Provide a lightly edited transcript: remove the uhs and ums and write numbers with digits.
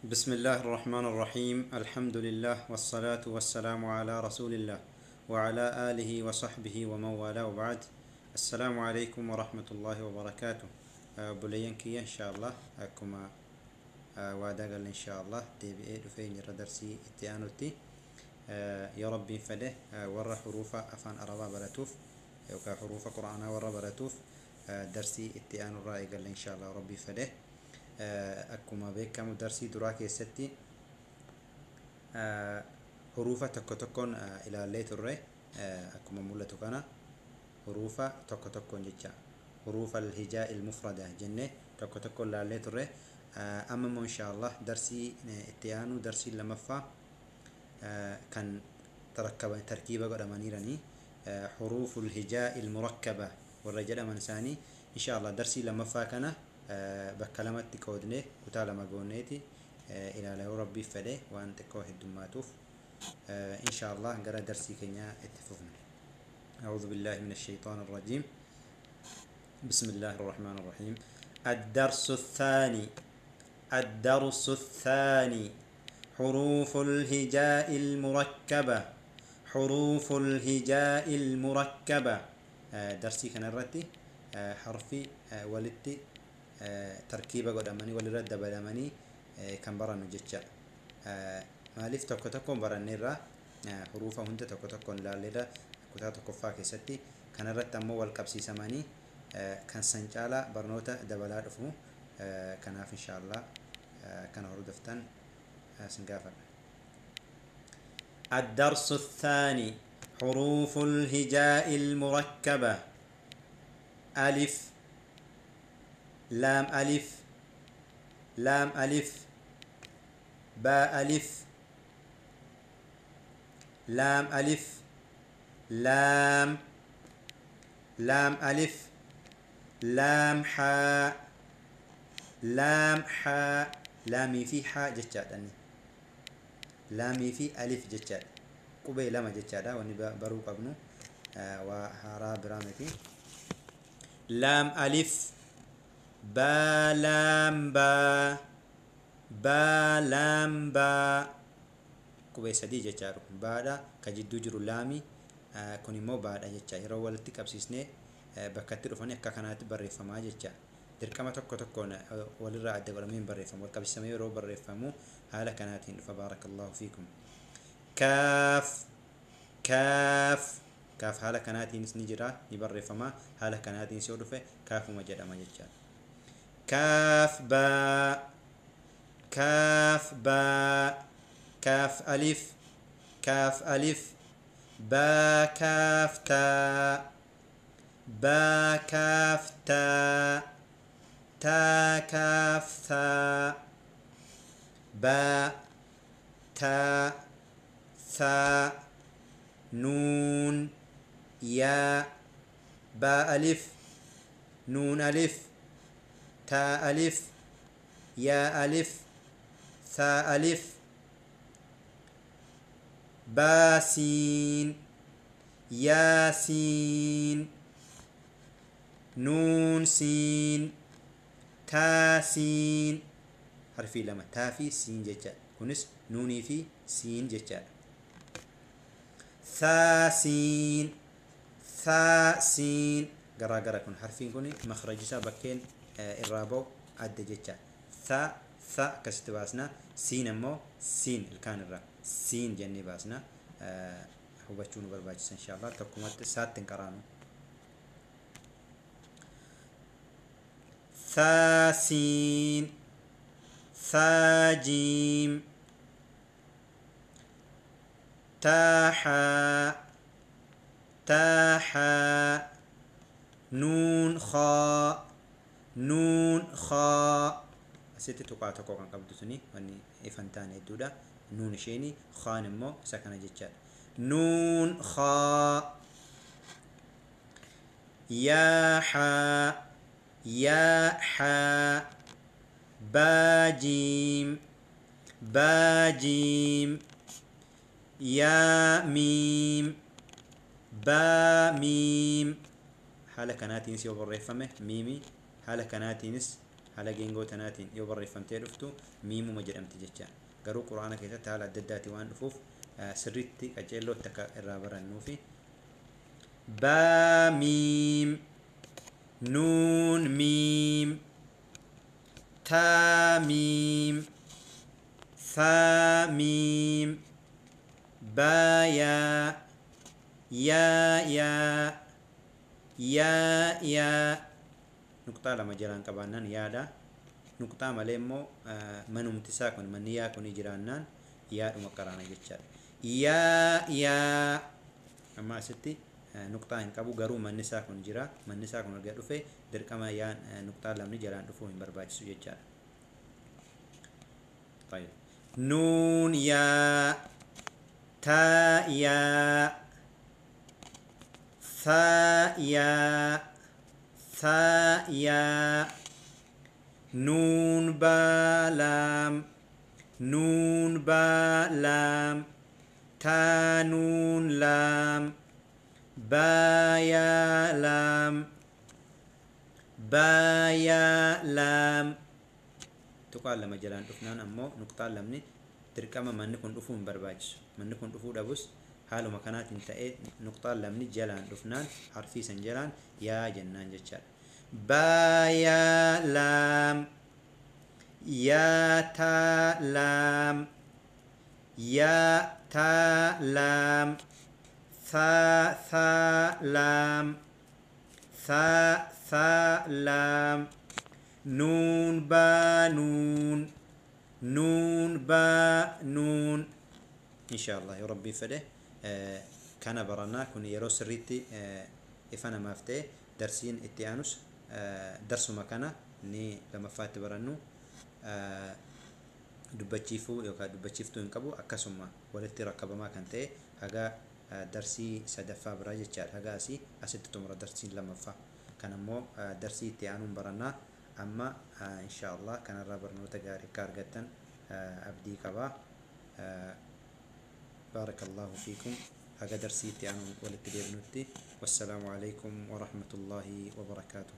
بسم الله الرحمن الرحيم. الحمد لله والصلاة والسلام على رسول الله وعلى آله وصحبه ومن والاه، وبعد. السلام عليكم ورحمة الله وبركاته. Buleeyyan kiyya، إن شاء الله akkuma waadaa galle، إن شاء الله deebi'ee dhufee jirra darsii itti aanutti. Yoo Rabbiin fedhe, warra huruufa afaan Arabaa baratuuf yookaan huruufa Qur'aanaa warra baratuuf darsii itti aanurraa eegalle، إن شاء الله Rabbiin fedhe. Akkuma beekamu, darsii duraa keessatti huruufa tokko tokkoon ilaallee turre. Akkuma mul'atu kana, huruufa tokko tokkoon jecha حروف الهجاء المفردة jenne tokko tokkoon ilaallee turre. Amma immoo إن شاء الله darsii itti aanu, darsii lamaffaa, kan tarkiiba godhamaniiranii حروف الهجاء المركبة warra jedhaman isaanii، إن شاء الله darsii lamaffaa kana bakka lamatti qoodnee, kutaa lama goonneeti ilaala, yoo Rabbiif fedhe, waan xiqqoo heddummaatuuf. إن شاء الله gara darsii keenyaa itti fufna. أعوذ بالله من الشيطان الرجيم. بسم الله الرحمن الرحيم. الدرس الثاني، الدرس الثاني: حروف الهجاء المركبة، حروف الهجاء المركبة. Darsii kanarratti harfi walitti tarkiiba godhamanii, walirra dabalamanii kan barannu jecha. Maaliif? Tokko tokkoon baranneerra, huruufa hunda tokko tokkoon ilaalleerra kutaa tokkoffaa keessatti. Kanarratti ammoo wal qabsiisamanii kan san caalaa barnoota dabalaa dhufu. Kanaaf إن شاء الله kana hordoftan sin gaafadha. الدرس الثاني: حروف الهجاء المركبة. ألف، لام ألف، لام ألف، باء ألف، لام ألف، لام، لام ألف، لام حاء، لام حاء. Laamii fi haa jechaadha. Laamii fi alif jechaadha, qubee lama jechaadha. Wanni baruu qabnu waa haaraa biraa miti. لام ألف، باء لام باء، باء لام باء. Qubee sadii jechaadha. Baadha ka jidduu jiru, laami kun immoo baadha jecha. Yeroo walitti qabsiisnee bakkatti dhufanii akka kanaatti barreeffamaa jecha. Dirqama tokko tokkoon walirraa adda godhamee hin barreeffamu. Wal qabsiisamee yeroo barreeffamu haala kanaatiin dhufa. بارك الله فيكم. كاف، كاف، كاف haala kanaatiinis ni jira, ni barreeffama. Haala kanaatiin yoo dhufe kaafuma jedhama jechaadha. كاف باء، كاف باء، كاف ألف، كاف ألف، باء كاف تاء، باء كاف تاء، تاء كاف ثاء، باء تاء ثاء، نون ياء، باء ألف، نون ألف، تاء ألف، ياء ألف، ثاء ألف، باء سين، يا سين، نون سين، تاء سين. Harfii lama, taa fi siin jecha. Kunis nuunii fi siin jechaadha. Thaa siin, thaa siin. Garaa gara kun harfiin kun makhraji isaa, bakkeen irraa ba'u adda jecha. Thaa, tha akkasitti baasna. Siin ammoo siin, ilkaan irraa siin jennee baasna. Hubachuu nu barbaachisa، إن شاء الله. Tokkumatti saatti hin qaraanu. ثا سين، ثا جيم، تا حاء، تا حاء، نون خاء، نون خاء. Asitti tuqaa tokko kan qabdu suni wanni ifan taane hedduudha. Nuun isheeni, khaan immoo isa kana jechaadha. نون خاء، ياء حاء، ياء حاء، باء جيم، باء جيم، ياء ميم، باء ميم. Haala kanaatiinis yoo barreeffame miimi, haala kanaatiinis Haala geengoo tanaatiin yoo barreeffamtee dhuftu miimuma jedhamti jecha. Garuu quraana keessatti haala adda addaatiin waan dhufuuf sirriitti qaceellootti akka irraa barannuufi. Baa miim nuun miim taa miim thaa miim baa yaa yaa yaa yaa yaa. Nuqxaa lama jalaan qabaannaan yaada. Nuqxaa malee immoo manumti isaa kun manni yaa kun jiraannaan yaadhuma qaraana jechaadha. Yaa yaa amma asitti nuqxaa hin qabu garuu manni isaa kun jira. Manni isaa kun erga dhufe dirqama yaan nuqxaa lamni jalaan dhufuu hin barbaachisu jechaadha. طيب نون يا تا يا ثا يا ثا يا نون با لام نون با لام تا نون لام با يا لام با يا لام. Tuqaan lama jalaan dhufnaan ammoo nuqxaan lamni dirqama manni kun dhufuu hin barbaachisu. Manni kun dhufuu dhabus haaluma kanaatiin ta'ee nuqxaan lamni jalaan dhufnaan harfii san jalaan yaa jennaan jechaadha. Baa yaa laam yaa taa laam yaa taa laam thaa thaa laam thaa thaa laam nuun baa nuun nuun baa nuun. Insha Allah yoo rabbiin fedhe kana barannaa kun yeroo sirriitti ifa namaaf ta'e darsiin itti aanus darsuma kana ni lamaffaatti barannu dubbachiifuu yookaan dubbachiiftuu hin qabu akkasuma walitti rakkabamaa kan ta'e haga darsii sadaffaa biraa jechaadha. Haga asii asitti xumura darsiin lamaffaa kan ammoo darsii itti aanuun barannaa. Amma insha Allah kanarraa barnoota gaarii akka argattan abdii qabaa. Baarakallahu fiikum. Haga darsii itti aanuun walitti deebinutti wassalaamu alaikum warahmatullaahi wabarakaatuh.